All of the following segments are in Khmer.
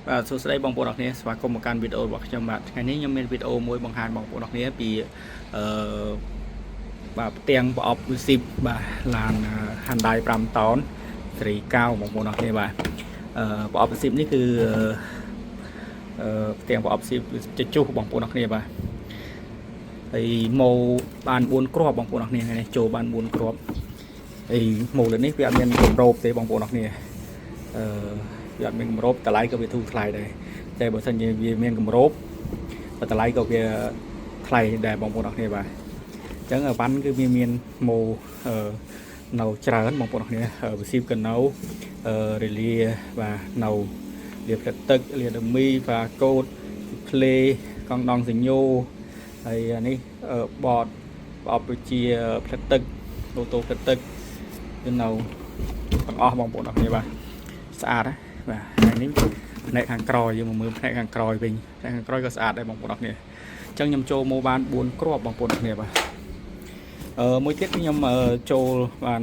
បាទសួស្តីបងប្អូនអរគ្នាស្វាគមន៍មកកាន់វីដេអូរបស់ខ្ញុំបាទថ្ងៃនេះខ្ញុំមានវីដេអូមួយបង្ហាញបងប្អូនអរគ្នាពីអឺបាទផ្ទាំងប្រអប់វិស៊ីបបាទឡាន Hyundai 5តោនស៊េរី9បងប្អូនអរគ្នាបាទប្រអប់វិស៊ីបនេះគឺផ្ទាំងប្រអប់ស៊ីបជជុះបងប្អូនអរគ្នាបាទហើយម៉ូបាន4គ្រាប់បងប្អូនអរគ្នាថ្ងៃនេះចូលបាន4គ្រាប់ហើយម៉ូលើនេះវាអត់មានគម្របទេបងប្អូនអរគ្នាអឺ វាអត់មានគម្របតម្លៃក៏វាធូរថ្លៃដែរតែបើសិនជាវាមានគម្របក៏តម្លៃក៏វាថ្លៃដែរបងប្អូនអរគ្នាបាទអញ្ចឹងអីវ៉ាន់គឺវាមានម៉ូអឺនៅច្រើនបងប្អូនអរគ្នាវិស៊ីបក៏នៅអឺរេលាបាទនៅលាផ្លិតទឹកលាដមីហ្វាកូតក្លេកង់ដងសញ្ញោហើយអានេះបតប្រអប់ដូចជាផ្លិតទឹកម៉ូតូផ្លិតទឹកគឺនៅទាំងអស់បងប្អូនអរគ្នាបាទស្អាតណាបាទហើយនេះផ្នែកខាងក្រោយយើងមកមើលផ្នែកខាងក្រោយវិញផ្នែកខាងក្រោយក៏ស្អាតដែរបងប្អូនអរគ្នាអញ្ចឹងខ្ញុំចូលមកបាន4គ្រាប់បងប្អូនអរគ្នាបាទមួយទៀតខ្ញុំចូលបាន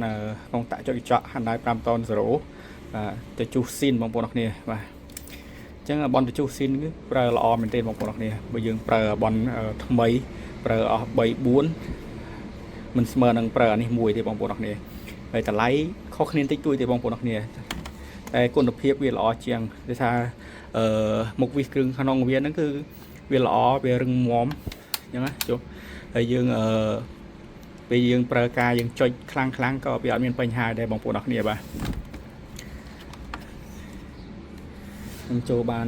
កងតាក់ចុចកញ្ចក់ Hyundai 5តន0បាទទៅជុះស៊ីនបងប្អូនអរគ្នាបាទអញ្ចឹងបនទៅជុះស៊ីនគឺប្រើល្អមែនទែនបងប្អូនអរគ្នាបើយើងប្រើបនថ្មីប្រើអស់3 4មិនស្មើនឹងប្រើអានេះមួយទេបងប្អូនអរគ្នាហើយតម្លៃខុសគ្នាតិចតួចទេបងប្អូនអរគ្នា តែគុណភាពវាល្អជាងគឺថាមុខវិសគ្រឿងក្នុងវាហ្នឹងគឺវាល្អវារឹងមាំអញ្ចឹងណាចុះហើយយើងពេលយើងប្រើការយើងចុចខ្លាំងខ្លាំងក៏វាអត់មានបញ្ហាដែរបងប្អូនអរគ្នាបាទខ្ញុំចូលបាន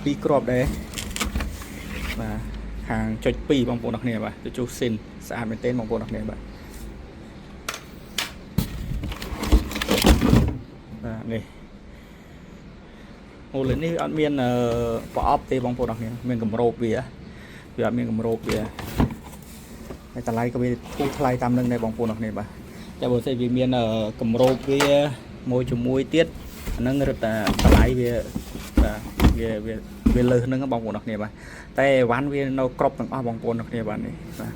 ពីរគ្រាប់ដែរបាទខាងចុច2បងប្អូនអរគ្នាបាទទៅជុះស៊ីនស្អាតមែនទែនបងប្អូនអរគ្នាបាទបាទនេះ អូលើនេះអត់មានប្រអប់ទេបងប្អូនអរគ្នាមានគម្របវាវាអត់មានគម្របវាហើយតម្លៃក៏វាធូរថ្លៃតាមនឹងដែរបងប្អូនអរគ្នាបាទតែបើសិនវាមានគម្របវាមួយជាមួយទៀតអាហ្នឹងរឹតតែតម្លៃវាបាទវាវាវាលើសហ្នឹងបងប្អូនអរគ្នាបាទតែអីវ៉ាន់វានៅគ្រប់ទាំងអស់បងប្អូនអរគ្នាបាទនេះបាទ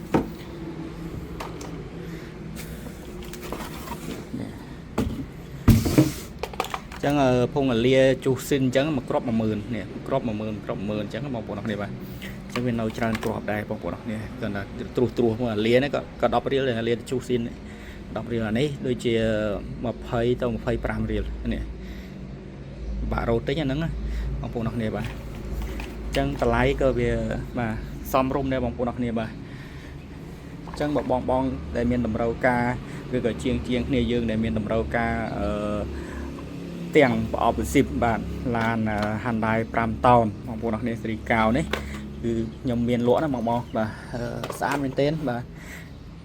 នេះ ចឹងភងអាលាជុះស៊ីនអញ្ចឹងមួយគ្រាប់10000នេះមួយគ្រាប់10000គ្រាប់10000អញ្ចឹងបងប្អូនអរគ្នាបាទអញ្ចឹងវានៅច្រើនគ្រាប់ដែរបងប្អូនអរគ្នាគាត់ថាត្រួសត្រួសមកអាលានេះក៏ក៏10រៀលដែរអាលាជុះស៊ីន10រៀលអានេះដូចជា20ទៅ25រៀលនេះបាក់រ៉ូទិញអាហ្នឹងណាបងប្អូនអរគ្នាបាទអញ្ចឹងតម្លៃក៏វាបាទសមរម្យដែរបងប្អូនអរគ្នាបាទអញ្ចឹងបើបងបងដែលមានតម្រូវការឬក៏ជាងជាងគ្នាយើងដែលមានតម្រូវការទាំងប្រអប់វិស៊ីបបាទឡាន Hyundai 5តោនបងប្អូនអរគ្នាស៊េរី9នេះគឺខ្ញុំមានលក់ណាបងបងបាទស្អាតមែនទែនបាទ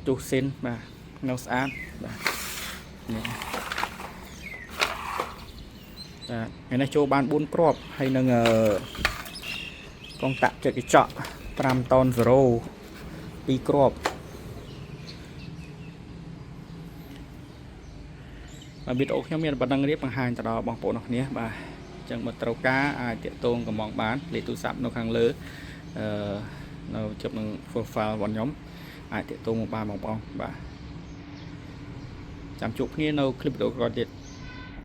ជុះស៊ីនបាទនៅស្អាតបាទនេះបាទថ្ងៃនេះចូលបាន4គ្រាប់ហើយនឹងកងតាក់ចុចកញ្ចក់5តោន0 2គ្រាប់បាទវីដេអូខ្ញុំមានប៉ុណ្ណឹងរៀបបង្ហាញទៅដល់បងប្អូនអរគ្នាបាទអញ្ចឹងបើត្រូវការអាចតាក់ទងកំងបានលេខទូរស័ព្ទនៅខាងលើនៅជិបនឹង profile របស់ខ្ញុំអាចតាក់ទងមកបានបងប្អូនបាទចាំជួបគ្នានៅคลิปវីដេអូក្រោយទៀត។